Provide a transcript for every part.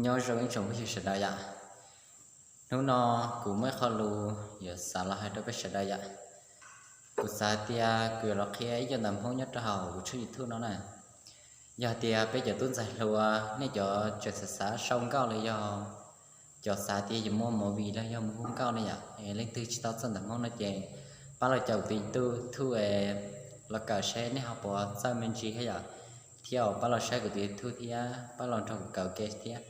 Nyob zoo ib tsoom phooj ywg sawv daws yom. Hnub no kuv muaj ib qho lus yuav xav los hais rau peb sawv daws yom. Kuv xav tias kuv yuav los qhia ib co ntawv Hmoob nyob rau hauv kuv tshooj YouTube no na. Yog tias peb cov tub ntxhais hluas nej cov tseem xav xav sau nkauj los yog cov xav tias yuav muaj movie los yog mus hu nkauj ne yom, leej twg tsis tau txawj ntawv Hmoob no ces pab los caum kuv tus YouTube los kawm seb nej ho puas txawj me ntsis thiab yom, thiab pab los saib kuv tus YouTube thiab pab los nrog kuv kawm ua ke thiab.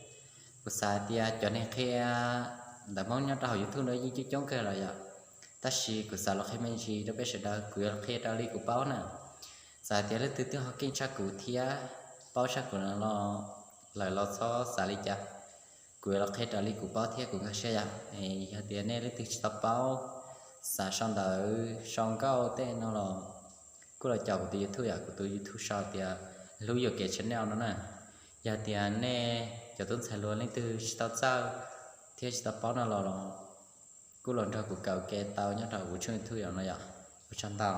Kuv xav tias cov neeg qhia ntawv Hmoob nyob rau hauv YouTube no yeej coob coob kawg los yom, tab sis kuv xav los qhia me ntsis rau peb sawv daws, kuv yuav los qhia raws li kuv paub na. Txawm tias leej twg twb ho keej tshaj kuv thiab paub tshaj kuv los lawm los txhob xav li cas, kuv yuav los qhia raws li kuv paub thiab kuv nkag siab yom. Yog tias nej leej twg tsis tau paub, xav sau ntawv sau nkauj tej no los kuj los caum kuv tus YouTube yom, kuv tus YouTube sau tias Hlub Yuam Kev Channel no na. Yog tias nej cov tub ntxhais hluas leej twg tsis tau txawj thiab tsis tau paub no los kuj los nrog kuv kawm ua ke tau nyob rau kuv tshooj YouTube yom no yom. Ua tsaug ntau.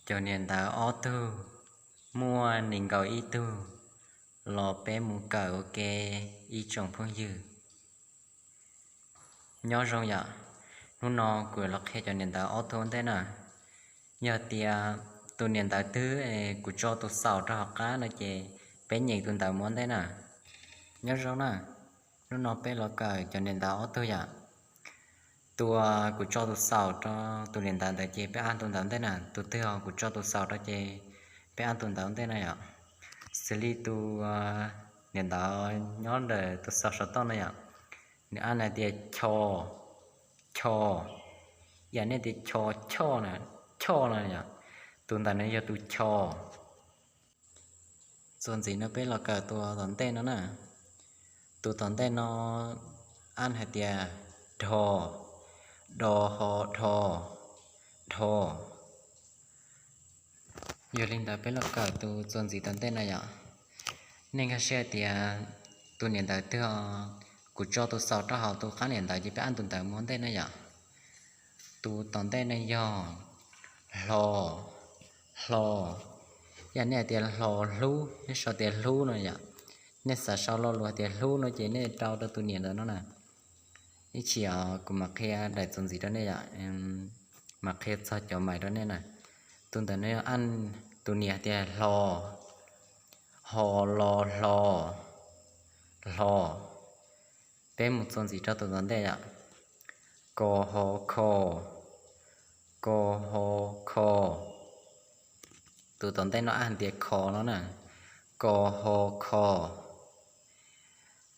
Cov niam ntawv ob tug, muaj nees nkaum ib tug, los peb mus kawm ua ke ib tsoom phooj ywg. Nyob zoo yom, hnub no kuv yuav los qhia cov niam ntawv ob tug ua ntej na. Yog tias tus niam ntawv twg kuv tso tus xaus rau hauv qab no ces peb nyeem tus ntawv mus ua ntej na. Nyob zoo na, hnub no peb los kawm cov niam ntawv ob tug yom. Tus kuv tso tus xaus rau tus niam ntawv ntawd ces peb add tus ntawv ua ntej na, tus twg kuv tso tus xaus rau ces peb add tus ntawv ua ntej na yom. Xws li tus niam ntawv nyob ntawm tus xaus saum toj no yom, nws add hais tias cho, cho, yam nej tias cho, cho na, cho no yom, tus ntawd no yog tus cho. Txuas ntxiv no peb los kawm tus tom ntej no na. Tus tom ntej no add hais tias dho, do ho dho, dho. Yog li ntawd peb los kawm tus txuas ntxiv tom ntej no yom. Nej nkag siab tias tus niam ntawv twg, kuv tso tus xaus rau hauv tus qab niam ntawv ces peb add tus ntawv mus ua ntej na yom. Tus tom ntej no yog hlo, hlo. Yam nej hais tias hlo hlub, nej sau tias hlub no yom. Nej xav sau lo lus hais tias hlub no ces nej rau rau tus niam ntawv no na. Ib chim kuv mam qhia daim txuas ntxiv rau nej yom, mam qhia txog cov mais rau nej na. Tus ntawm no yog add tus niam hais tias hlo, ho lo hlo, hlo. Peb mus txuas ntxiv rau tus tom ntej yom. Ko ho kho, ko ho kho. Tus tom ntej no add hais tias kho no na, ko ho kho.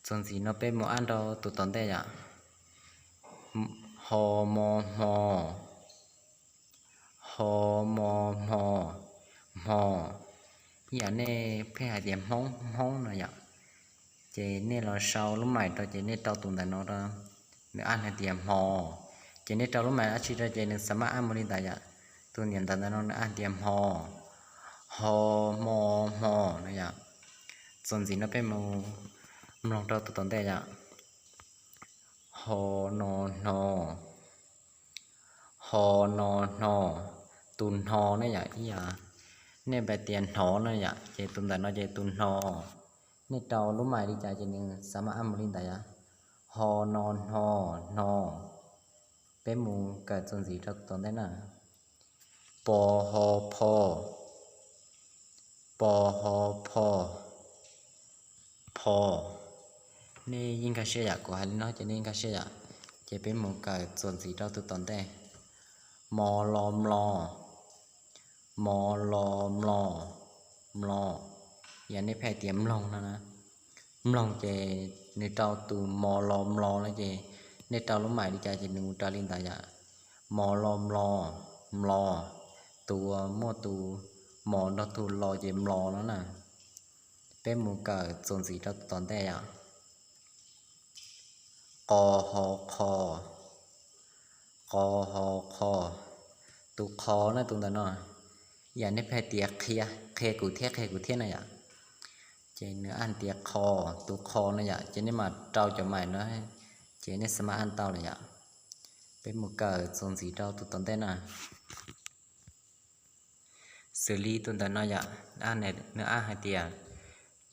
Txuas ntxiv no peb mus add rau tus tom ntej yom. Ho mo hmo, ho mo hmo, hmo. Ib yam nej pheej hais tias hmoob, hmoob no yom. Ces nej los sau lub mais rau ces nej rau tus ntawm no rau, nws add hais tias hmo. Ces nej rau lub mais dab tsi rau ces nws xav maj add mus li ntawd yom. Tus niam ntawv ntawm no nws add hais tias hmo, ho hmo hmo no yom. Txuas ntxiv no peb mus mloog rau tus tom ntej yom. Ho no hno, ho no hno. Tus hno ne yom, ib yam nej pheej tias hnov no yom, ces tus ntawm no ces tus hno. Nej rau lub mais li cas ces nws xav maj add mus li ntawd yom. Ho no hno, hno. Peb mus kawm txuas ntxiv rau tus tom ntej na. Po ho pho, po ho pho, pho. Nej yeej nkag siab yom, kuv hais li no ces nej yeej nkag siab yom. Ces peb mus kawm txuas ntxiv rau tus tom ntej. Mo lo mlo, mo lo mlo, mlo. Yam nej pheej hais tias mloog no na. Mloog ces nws rau tus mo lo mlo no ces nej rau lub mais li cas ces nws mus raws li ntawd yom. Mo lo mlo, mlo. Tus uas muaj tus mo nrog tus lo ces mlo no na. Peb mus kawm txuas ntxiv rau tus tom ntej yom. Qo ho qho, qo ho qho. Tus qho ne tus ntawm no, yam nej pheej tias qhia, qhia kuv thiab, qhia kuv thiab no yom. Ces nws add tias qho, tus qho no yom, ces nej mam rau cov mais no, ces nej xav maj add tau lawm yom. Peb mus kawm txuas ntxiv rau tus tom ntej na. Xws li tus ntawm no yom, nws add hais tias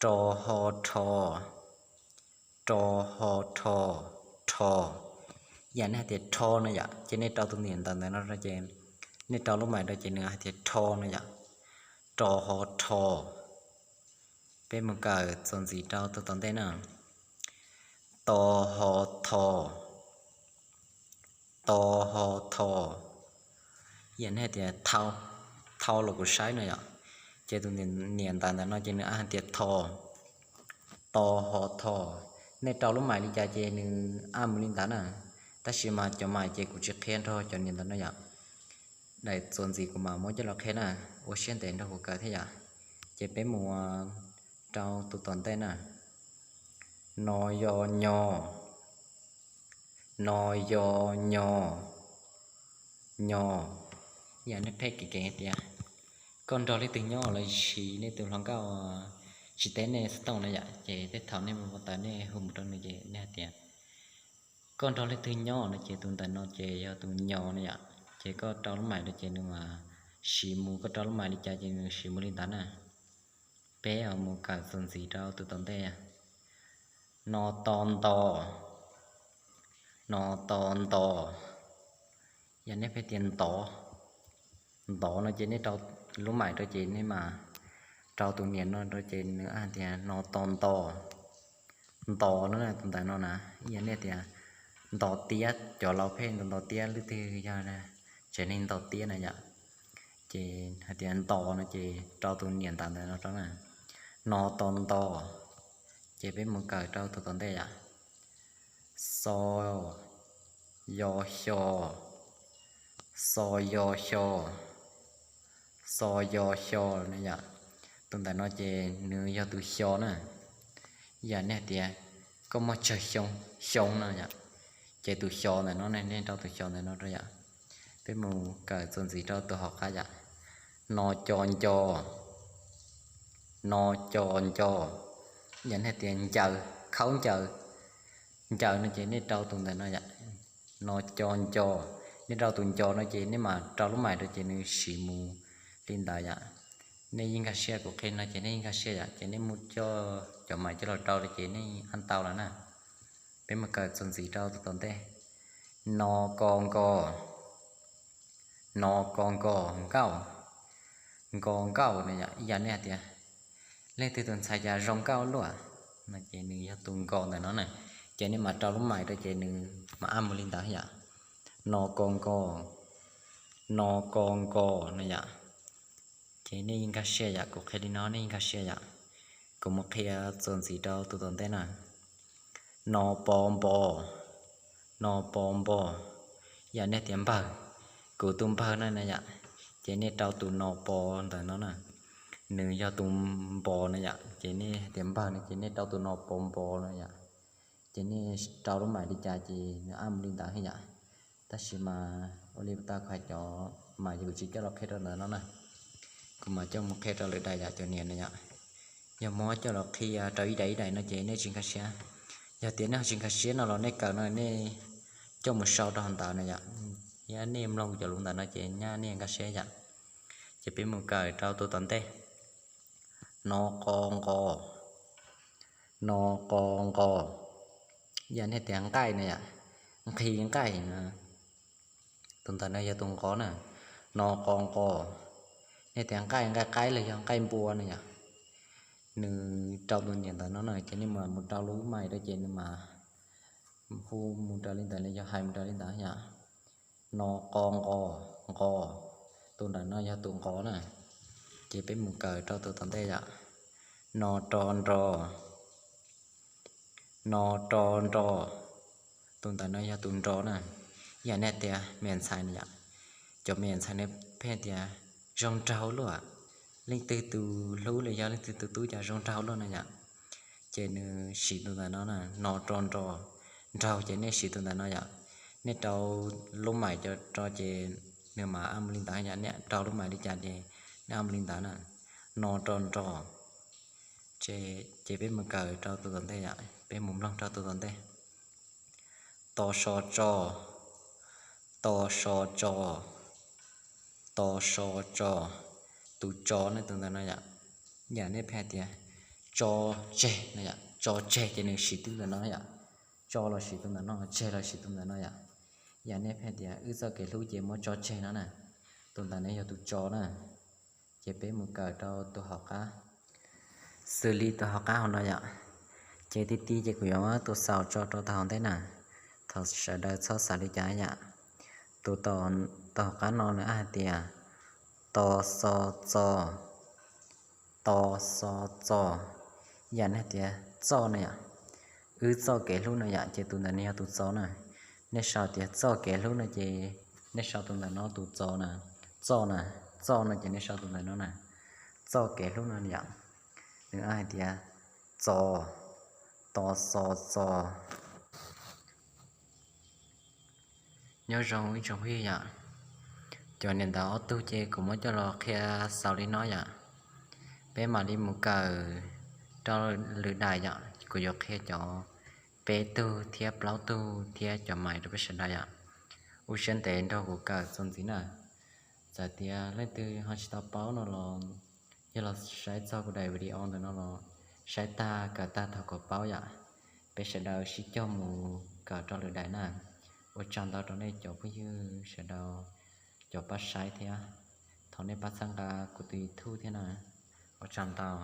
ro ho rho, ro ho rho, rho. Yam nej hais tias rho no yom, ces nej rau tus niam ntawv ntawm no rau ces nej rau lub mais rau ces nws hais tias rho no yom, ro ho rho. Peb mus kawm txuas ntxiv rau tus tom ntej na, to ho tho, to ho tho. Yam nej hais tias thau, thau los kuv saib no yom, ces tus niam ntawv ntawm no ces nws hais tias tho, to ho tho. Nej rau lub mais li cas ces nws ab mus li ntawd na, tab sis mas cov mais ces kuv tsis qhia nrog cov niam ntawv no yom. Daim txuas ntxiv kuv mam muab coj los qhia na, ua siab ntev nrog kuv kawm thiab yom. Ces peb mus rau tus tom ntej na, no yo nyo, no yo nyo, nyo. Yam nej pheej kev kev hais tias koj nrog leej twg nyob los sis nej tus hluas nkauj tsis teb nej xov tooj na yom, ces tej thaum nej mus ua tawv nej hu mus rau nws ces nej hais tias koj nrog leej twg nyob no ces tus ntawm no ces yog tus nyo no yom, ces koj rau lub mais rau ces nws mas siv mus, koj rau lub mais li cas ces nws siv mus li ntawd na. Peb mus kawm txuas ntxiv rau tus tom ntej, no to nto, no to nto. Yog nej pheej tias ntov, ntov no ces nej rau lub mais rau ces nej mas rau tus niam no rau ces nws hais tias no to nto, nto no tus ntawm no na. Yog nej tias nto tiab, cov laus pheej nto nto tiab, leej twg yog tsev neeg nto tiab na yom, ces hais tias nto no ces rau tus niam ntawv ntawm no rau na, no to nto. Ces peb mus kawm rau tus tom ntej yom, xo, yo xyo, xo yo xyo, xo yo xyo na yom. Tus ntawm no ces nws yog tus xyo na. Yam nej hais tias koj muaj tsawg xyoo, xyoo no yom, ces tus xyo ntawm no ne, nej rau tus xyo ntawm no rau yom. Peb mus kawm txuas ntxiv rau tus hauv qab yom, no co nco, no co nco. Yam nej hais tias ncaws, khaub ncaws, ncaws no ces nej rau tus ntawm no yom, no co nco. Nej rau tus nco no ces nej mam rau lub mais rau ces nws siv mus li ntawd yom. Nej yeej nkag siab, kuv qhia no ces nej yeej nkag siab yom, ces nej mus coj cov mais coj los rau rau ces nej yeej tau lawm na. Peb mus kawm txuas ntxiv rau tus tom ntej, no ko nko, no ko nko, nkauj, nko nkauj no yom. Yam nej hais tias leej twg tus ntxhais cas zoo nkauj luaj no ces nws yog tus nko ntawm no na, ces nej mam rau lub mais rau ces nws mam ab mus li ntawd yom, no ko nko, no ko nko no yom. Ces nej yeej nkag siab yom, kuv qhia li no nej yeej nkag siab yom. Kuv mus qhia txuas ntxiv rau tus tom ntej na, no po npo, no po npo. Yam nej tias npawg, kuv tus npawg no na yom, ces nej rau tus no po ntawm no na, nws yog tus npo no yom, ces nej tias npawg no ces nej rau tus no po npo no yom. Ces nej rau lub mais li cas ces nws ab mus li ntawd yom. Tab sis mas ua li tau hais cov mas yus tsis coj los qhia rau ntawm no na, kuv mam coj mus qhia rau lwm daim yom, cov niam na yom. Yog muab coj los qhia rau ib daim ib daim no ces nej tsis nkag siab. Yog tias nej ho tsis nkag siab no los nej kawm no nej coj mus sau rau hauv ntawd na yom, thiab nej mloog cov lus ntawm no ces nyab nej nkag siab yom. Ces peb mus kawm rau tus tom ntej, no qo nqo, no qo nqo. Yam nej tias nqaij na yom, nqhis nqaij na, tus ntawm no yog tus nqo na, no qo nqo. Nej tias nqaij, nqaij qaib los yog nqaij npua na yom. Nws rau tus niam ntawm no na ces nej mam mus rau lub mais rau ces nws mam hu mus raws li ntawd los yog hais mus raws li ntawd yom. No qo nqo, nqo, tus ntawm no yog tus nqo na. Ces peb mus kawm rau tus tom ntej yom. No ro nro, no ro nro, tus ntawm no yog tus nro na. Yam nej tias me ntxhais na yom, cov me ntxhais ne pheej tias zoo nraug luaj, leej twg tus hlub los yog leej twg tus tub cas zoo nraug luaj na yom. Ces nws siv tus ntawm no na, no ro nro, nraug ces nej siv tus ntawm no yom. Nej rau lub mais cov ro ces nws mam ab mus li ntawd yom, nej rau lub mais li cas ces nej ab mus li ntawd na. No ro nro. Ces peb mus kawm rau tus tom ntej yom, peb mus mloog rau tus tom ntej. To so tso, to so tso, to so tso, tus tso ne tus ntawm no yom. Yam nej pheej hais tias tso tseg no yom, tso tseg ces nws siv tus ntawm no yom. Tso los siv tus ntawm no, tseg los siv tus ntawm no yom. Yam nej pheej tias wb txoj kev hlub ces muab tso tseg no na, tus ntawm no yog tus tso na. Ces peb mus kawm rau tus hauv qab, xws li tus hauv qab hauv no yom. Ces tib tib ces kuv yuav muab tus xaus tso rau tau hauv ntej na, thov sawv daws txhob xav li cas yom. Tus, tus hauv qab no nws hais tias to xo txo, to xo txo. Yam nej tias txoj no yom, wb txoj kev hlub no yom, ces tus ntawm no yog tus txo na. Nej sau tias txoj kev hlub no ces nej sau tus ntawm no tus txo na. Txoj na, txoj no ces nej sau tus ntawm no na. Txoj kev hlub no yom, nws hais tias txo, to xo txo. Nyob zoo ib tsoom phooj ywg yom, cov niam ntawv ob tug ces kuv muab coj los qhia xaus li no yom. Peb mam li mus kawm rau lwm daim yom, kuv yuav qhia cov peb tug thiab plaub tug thiab cov mais rau peb sawv daws yom. Ua siab ntev nrog kuv kawm txuas ntxiv na. Txawm tias leej twg ho tsis tau paub no los yog los saib txog kuv daim video ntawm no los saib tag kawm tag thaum kom paub yom. Peb sawv daws sib cog mus kawm rau lwm daim na. Ua tsaug ntau rau nej cov phooj ywg sawv daws cov pab saib thiab. Thov nej pab txhawb nqa kuv tus YouTube thiab na. Ua tsaug ntau.